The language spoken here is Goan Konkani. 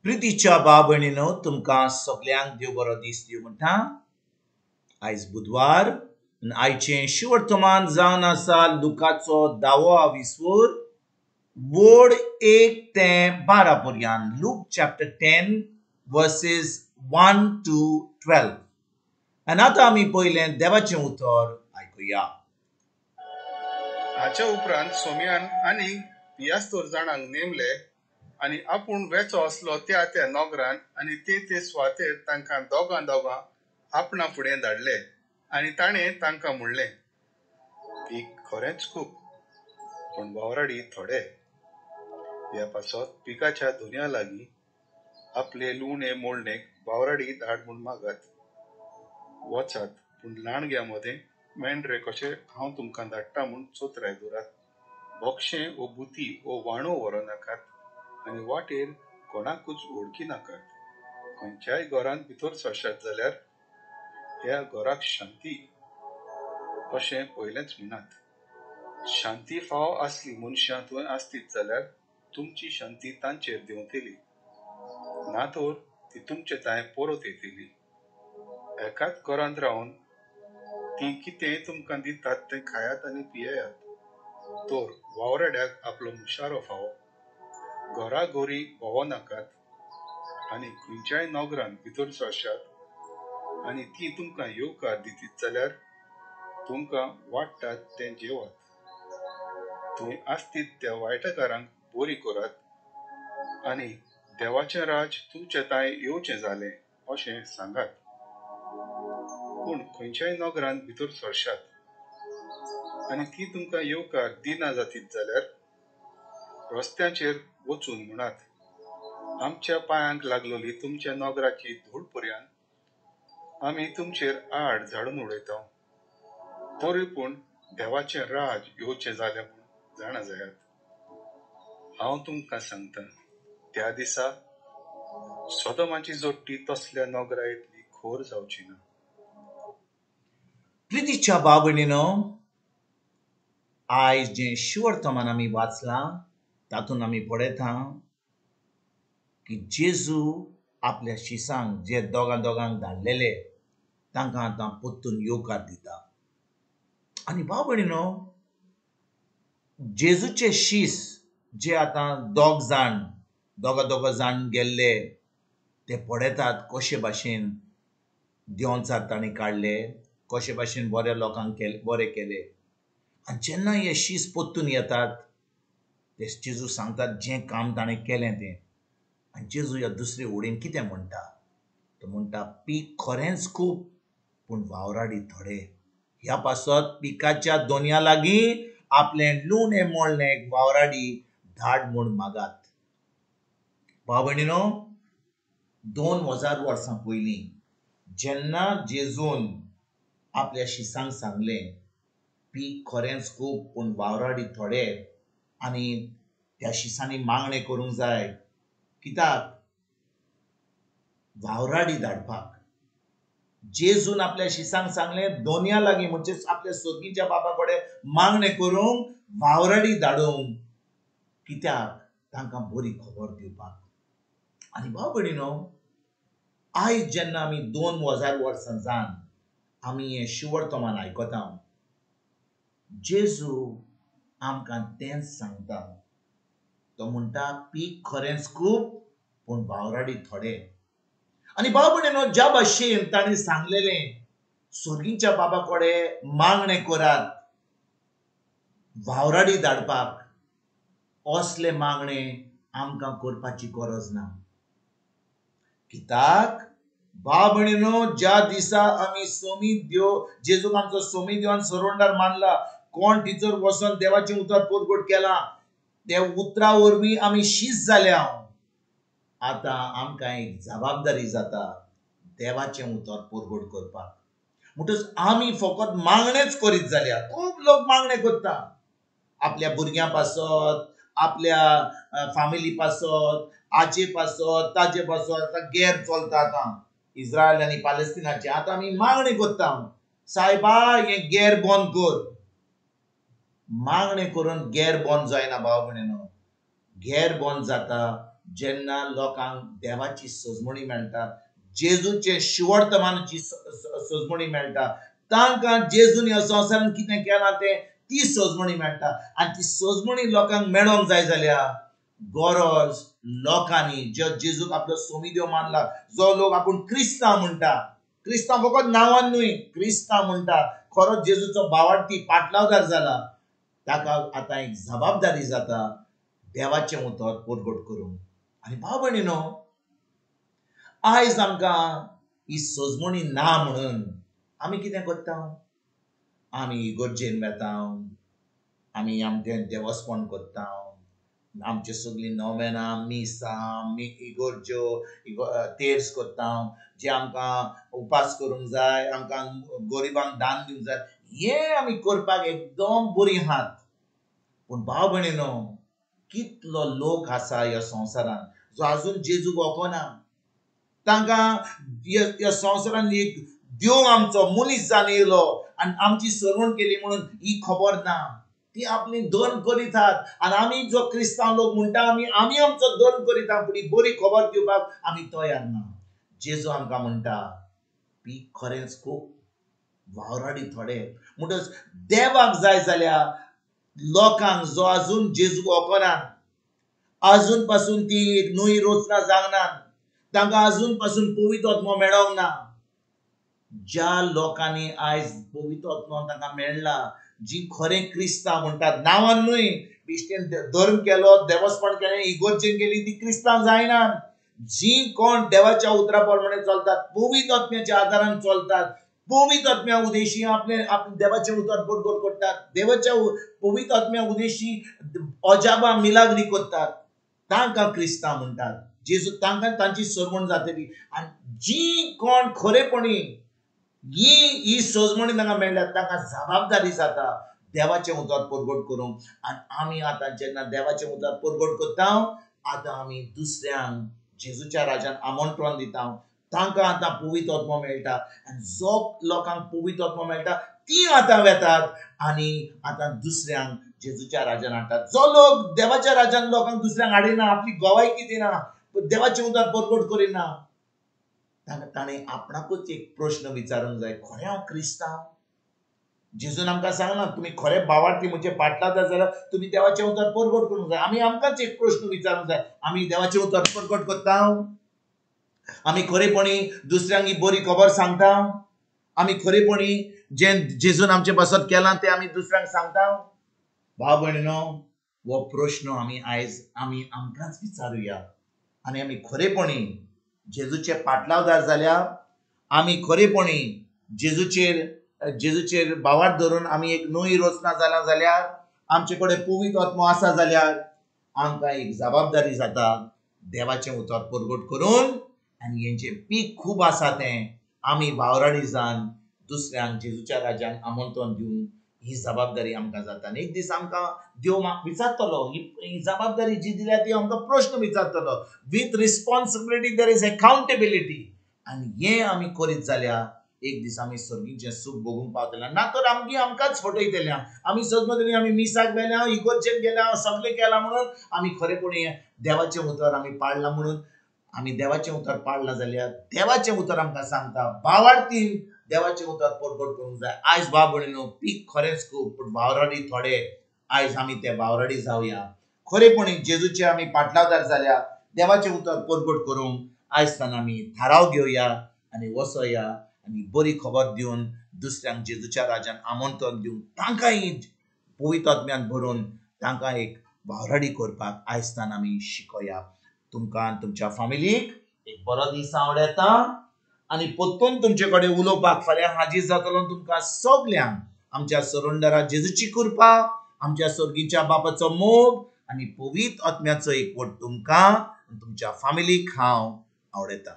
प्रितीच्या भाव भयणीनो, तुमकां सगल्यांक देव बरो दीस दिवं म्हणटा. आयज बुधवार आनी आयचें शिवर्तमान जावन आसा लुकाचो धावो विस्वूर वोड 1 ते 12 पर्यंत. Luke chapter 10 verses 1 to 12. आनी आतां आमी पयलें देवाचें उतर आयकुया. हाच्या उपरांत सोम्यान आनी पियास्तोर जाणांक नेमले आनी आपूण वेचो आसलो त्या त्या नोगरान आनी ते ते सुवातेर तांकां दोगां दोगां आपणा फुडें धाडले आनी ताणें तांकां म्हणलें, पीक खरेंच खूब पूण वावराडी थोडे. ह्या पासत पिकाच्या धुन्या लागीं आपले लुवणे मोडणेक वावराडी धाड म्हूण मागात. वचात पूण लांडग्या मदें मेंढरे कशें हांव तुमकां धाडटा म्हूण चोत्राय दवरात. बोक्षें ओ बुती ओ वाणो व्हरूं नाकात आनी वाटेर कोणाकूच वळखी नाकात. खंयच्याय घरांत भितर सरशात जाल्यार ह्या घराक शांती अशें पयलेंच म्हणात. शांती फाव आसली मनशां थंय आसतीत जाल्यार तुमची शांती तांचेर देंवतली, ना तर ती तुमचे तांय परत येतली. एकाच घरांत रावन ती कितें तुमकां दितात तें खायात आनी पियेयात, तर वावराड्याक आपलो मुशारो फावो. घरा घरी भोंवो नाकात आनी खंयच्याय नगरांत भितर सरशात आनी ती तुमकां येवकार दितीत जाल्यार तुमकां वाडटात तें जेवात. थंय आसतीत त्या वायटकारांक बरी करात आनी देवाचें राज तुमचे तांय येवचें जालें अशें सांगात. पूण खंयच्याय नगरांत भितर सरशात आनी ती तुमकां येवकार दिना जातीत जाल्यार रस्त्यांचेर वचून म्हणात, आमच्या पांयांक लागलोली तुमच्या नगराची धूळ पर्यंत आमी तुमचेर आड झाडून उडयता, तरी पूण देवाचें राज येवचें जालें म्हूण जाणा जायात. हांव तुमकां सांगता, त्या दिसा सोदोमाची जोडटी तसल्या नगरा इतली खोर जावची ना. प्रितीच्या भाव भयणीनो, आयज जें शिवर्तमान आमी वाचलां तातूंत आमी पळयता की जेजू आपल्या शिसांक जे दोगां दोगांक धाडलेले तांकां आतां परतून येवकार दिता. आनी भाव भयणीनो, जेजूचे शीस जे आतां दोग जाण दोगां दोगां जाण गेल्ले ते पळयतात कशे भाशेन देंवचार तांणी काडले, कशे भाशेन बऱ्या लोकांक बरें केले. आनी जेन्ना हे शीस परतून येतात ते जेजू सांगतात जें काम ताणें केलें तें. आनी जेजू ह्या दुसरे वटेन कितें म्हणटा, तो म्हणटा पीक खरेंच खूब पूण वावराडी थोडे. ह्या पासत पिकाच्या दोनया लागीं आपलें लुवणें मोडणें वावराडी धाड म्हूण मागात. भाव भयणीनो, 2000 वर्सां पयलीं जेन्ना जेजून आपल्या शिसांक सांगलें पीक खरेंच खूब पूण वावराडी थोडे, आनी त्या शिसांनी मागणें करूंक जाय कित्याक वावराडी धाडपाक. जेजून आपल्या शिसांक सांगलें दोनया लागीं म्हणजे आपल्या सोदीच्या बापा कडेन मागणें करूंक वावराडी धाडूंक, कित्याक तांकां बरी खबर दिवपाक. आनी भाव भयणीनो, आयज जेन्ना आमी 2000 वर्सां जावन आमी हें शिवर्तमान आयकता, जेजू आमकां तेंच सांगता. तो म्हणटा पीक खरेंच खूब पूण वावराडी थोडे. आनी भाव भयणीनो, ज्या भाशेन ताणें सांगलेलें सोर्गीच्या बाबा कडेन मागणें करात वावराडी धाडपाक, असले मागणें आमकां करपाची गरज ना. कित्याक भाव भयणीनो, ज्या दिसा आमी सोमी देव जेजूक आमचो सोमी देवान सरोंडार मानला, कोण टिचर वचोन देवाचें उतर परगट केलां, त्या उतरा वरवीं आमी शीस जाल्या. आतां आमकां एक जबाबदारी जाता देवाचें उतर परगट करपाक. म्हणटच आमी फकत मागणेच करीत जाल्यार खूब लोक मागणें करता आपल्या भुरग्यां पासत, आपल्या फामिली पासत, आजे पासत, ताजे पासत. आतां गॅर चलता आतां इस्रायल आनी पालेस्तिनाचें. आतां आमी मागणें करता, सायबा हें गॅर बंद कर. मागणें करून गॅर बंद जायना भाव भयणीनो, गॅर बंद जाता जेन्ना लोकांक देवाची सजमणी मेळटा, जेजूचे शिवर्तमानाची सजमणी मेळटा, तांकां जेजून ह्या संवसारान कितें केलां तें ती सजमणी मेळटा. आनी ती सजमणी लोकांक मेळोंक जाय जाल्यार गरज लोकांनी जो जेजूक आपलो सोमी देव मानला, जो लोक आपूण क्रिस्तांव म्हणटा, क्रिस्तांव फकत नांवान न्हय, क्रिस्तांव म्हणटा, खरोच जेजूचो भावार्थी पाटलावदार जाला, ताका आतां एक जबाबदारी जाता देवाचें उतर परगट करूंक. आनी भाव भयणीनो, आयज आमकां ही सजमणी ना म्हणून आमी कितें करता? आमी इगर्जेन वेता, आमी आमचें देवस्पण करता, आमचे सगळीं नोवेनां, मिसां, इगर्ज्यो, तेर्स करता, जे आमकां उपास करूंक जाय, आमकां गरिबांक दान दिवंक जाय, हें आमी करपाक एकदम बरीं आहात. पूण भाव भयणीनो, कितलो लोक आसा ह्या संवसारांत जो आजून जेजूक वळखना. तांकां ह्या संवसारांत एक देव आमचो मनीस जावन येयलो आनी आमची सरवण केली म्हणून ही खबर ना. ती आपली धर्म करीतात आनी आमी जो क्रिस्तांव लोक म्हणटा आमी आमी आमचो धर्म करीता, पूण ही बरी खबर दिवपाक आमी तयार ना. जेजू आमकां म्हणटा पीक खरेंच खूब, वावराडी थोडे. म्हणटच देवाक जाय जाल्यार लोकांक जो आजून जेजूक वळखना, आजून पासून ती एक नवी रचना जावंक ना, तांकां आजून पासून पवित्र आत्मो मेळोंक ना. ज्या लोकांनी आयज पवित्र आत्मो तांकां मेळ्ळा, जी खरें क्रिस्तांव म्हणटात, नांवान न्हय, बेश्टेन धर्म केलो, देवस्पण केलें, इगर्जेन गेली, ती क्रिस्तांव जायना. जी कोण देवाच्या उतरा प्रमाणे चलतात, पवित्र आत्म्याच्या आदारान चलतात, पवित्र आत्म्या उदेशी आपले देवाचें उतर बडबड करतात, देवाच्या पवित्र आत्म्या उदेशी अजाबां मिलाग्री करतात, तांकां क्रिस्तांव म्हणटात. जेजू तांकां तांची सरवण जातली. आनी जी कोण खरेपणी ही ही सजमणी तांकां मेळ्ळ्या, तांकां जबाबदारी जाता देवाचें उतर परगट करूंक. आनी आमी आतां जेन्ना देवाचें उतर परगट करता, आतां आमी दुसऱ्यांक जेजूच्या राजान आमंत्रण दिता, तांकां आतां पवित्र आत्मो मेळटा. आनी जो लोकांक पवित्र आत्मो मेळटा ती आतां वेतात आनी आतां दुसऱ्यांक जेजूच्या राजान हाडटात. जो लोक देवाच्या राजान लोकांक दुसऱ्यांक हाडिना, आपली गवायकी दिना, देवाचें उतर परगट करिना, ताणें आपणाकूच एक प्रश्न विचारूंक जाय, खरें हांव क्रिस्तांव? जेजून आमकां सांगलां, तुमी खरें भावार्थी म्हणजे पाटलावदार जाल्यार तुमी देवाचें उतर परगट करूंक जाय. आमी आमकांच एक प्रश्न विचारूंक जाय, आमी देवाचें उतर परगट करता? आमी खरेपणी दुसऱ्यांक ही बरी खबर सांगता? आमी खरेपणी जें जेजून आमचें पासत केलां तें आमी दुसऱ्यांक सांगता? भाव भयणीनो, हो प्रश्न आमी आयज आमी आमकांच विचारुया. आनी आमी खरेपणी जेजूचे पाटलावदार जाल्यार, आमी खरेपणी जेजूचेर भावार्थ धरून आमी एक नवी रचना जाला जाल्यार, आमचे कडेन पवित्र आत्मो आसा जाल्यार, आमकां एक जबाबदारी जाता देवाचें उतर परगट करून आनी हेंचें पीक खूब आसा तें आमी वावराडी जावन दुसऱ्यांक जेजूच्या राजान आमंत्रण दिवन ही जबाबदारी आमकां जाता. आनी एक दीस आमकां देव विचारतलो, ही जबाबदारी जी दिल्या ती आमकां प्रश्न विचारतलो. With responsibility there is accountability. आनी हें आमी करीत जाल्यार एक दीस आमी सर्गीचें सूख भोगूंक पावतले. ना तर आमगेर आमकांच फटयतले. आमी सजमतली आमी मिसाक गेल्या, इगर्जेन गेल्या, सगळें केलां म्हणून आमी खरेपणी देवाचें उतर आमी पाळ्ळां म्हणून आमी देवाचें उतर पाळ्ळां जाल्यार देवाचें उतर आमकां सांगता भावार्थीन देवाचें उतर परगट करूंक जाय. आयज भाव भयणीनो, पीक खरेंच खूब पूण वावराडी थोडे. आयज आमी ते वावराडी जावया. खरेपणी जेजूचे आमी पाटलावदार जाल्या देवाचें उतर परगट करूंक आयज आमी थाराव घेवया आनी वचोया आनी बरी खबर दिवन दुसऱ्यांक जेजूच्या राजान आमंत्रण दिवन तांकांय पवित्र आत्म्यान भरून तांकां एक वावराडी करपाक आयज आमी शिकोया. तुमकां आनी तुमच्या फामिलीक एक बरो दीस आवडटा आनी परतून तुमचे कडेन उलोवपाक फाल्यां हाजीर जातलो. तुमकां सगल्यांक आमच्या सरुंडरा जेजूची कृपा, आमच्या सर्गीच्या बापाचो मोग आनी पवित्र आत्म्याचो एकवट तुमकां आनी तुमच्या फामिलीक हांव आवडटा.